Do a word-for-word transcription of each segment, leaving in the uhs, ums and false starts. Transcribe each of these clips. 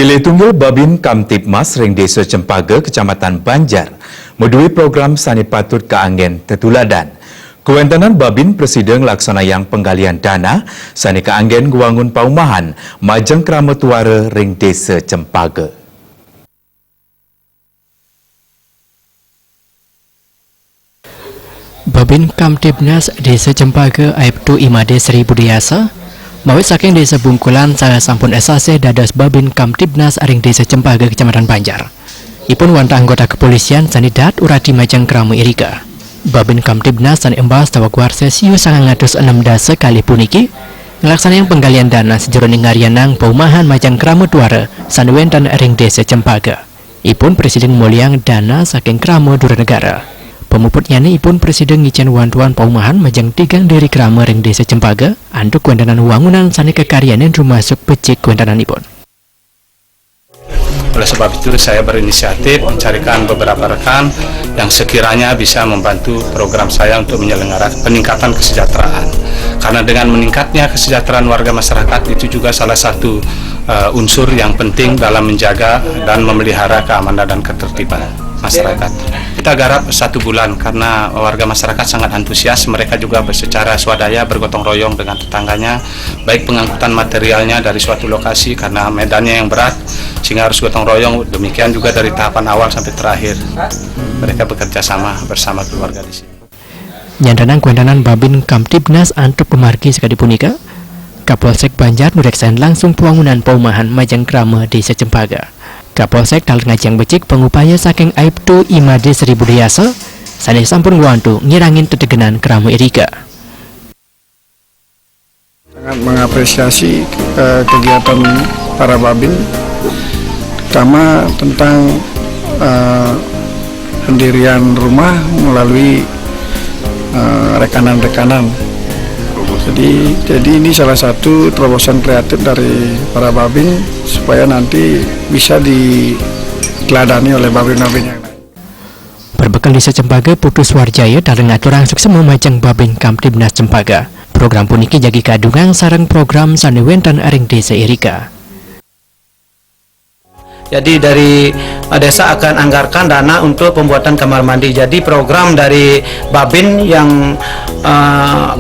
Pilih tunggil Babin Kamtibmas ring Desa Cempaka, Kecamatan Banjar, madué program sané patut kaanggén tetuladan. Kawéntenan Babin prasida nglaksanayang panggalian dana sané kaanggén ngwangun paumahan majeng krama tuara ring Desa Cempaka. Babin Kamtibnas Desa Cempaka, Aibtu Imade Sri Budayasa, mawit saking Desa Bungkulan, sané sampun sasih dados Babin Kamtibnas ring Desa Cempaka, Kecamatan Banjar. Ipun wantah anggota kepolisian sané daat urati majeng krama irika. Babin Kamtibnas sané embas tawag warsa siu sangang atus enem dasa kalih puniki nglaksanayang panggalian dana sajeroning ngaryanang paumahan majeng krama tuara sané wénten ring Desa Cempaka. Ipun prasida ngmulyang dana saking krama dura negara. Pamuputnyané ipun prasida ngicén wantuan paumahan majeng tigang diri krama ring Desa Cempaka, antuk kawéntenan wangunan sané kakaryanin rumasuk becik kawéntenanipun. Oleh sebab itu, saya berinisiatif mencarikan beberapa rekan yang sekiranya bisa membantu program saya untuk menyelenggarakan peningkatan kesejahteraan. Karena dengan meningkatnya kesejahteraan warga masyarakat, itu juga salah satu eh, unsur yang penting dalam menjaga dan memelihara keamanan dan ketertiban masyarakat. Kita garap satu bulan karena warga masyarakat sangat antusias, mereka juga secara swadaya bergotong royong dengan tetangganya, baik pengangkutan materialnya dari suatu lokasi karena medannya yang berat, sehingga harus gotong royong, demikian juga dari tahapan awal sampai terakhir. Mereka bekerja sama bersama keluarga di sini. Nyantrenang kawéntenan Babin Kamtibnas antuk pamargi sakadi punika, Kapolsek Banjar nureksain langsung pawangunan paumahan majeng krama Desa Cempaka. Kapolsek taler ngajeng becik pangupaya saking Aibtu Imade Sri Budayasa, sané sampun ngwantu ngirangin tetegenan krama irika. Sangat mengapresiasi eh, kegiatan para Babin, terutama tentang eh, pendirian rumah melalui eh, rekanan-rekanan. Jadi, jadi ini salah satu terobosan kreatif dari para Babin supaya nanti bisa diteladani oleh Babin-Babin yang lain. Perbekel Desa Cempaka Putu Suarjaya taler ngaturang suksema majeng Babin Kamtibnas Cempaka. Program puniki jagi kadungang sareng program sané wénten ring Desa irika. Jadi dari eh, desa akan anggarkan dana untuk pembuatan kamar mandi. Jadi program dari Babin yang eh,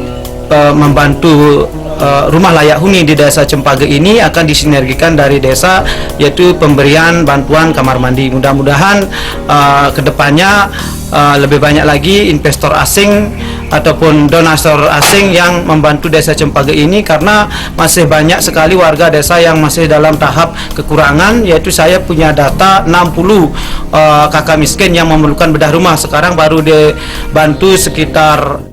eh, membantu eh, rumah layak huni di Desa Cempaka ini akan disinergikan dari desa, yaitu pemberian bantuan kamar mandi. Mudah-mudahan eh, kedepannya eh, lebih banyak lagi investor asing ataupun donatur asing yang membantu Desa Cempaka ini, karena masih banyak sekali warga desa yang masih dalam tahap kekurangan, yaitu saya punya data enam puluh eh, K K miskin yang memerlukan bedah rumah. Sekarang baru dibantu sekitar.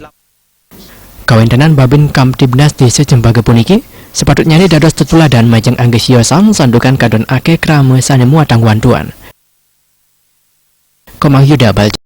Kawéntenan Babin Kamtibnas Desa Cempaka puniki sapatutnyané dados tetuladan majeng angga siosan santukan kadon akéh krama sané muatang wantuan. Komang Yuda Bal-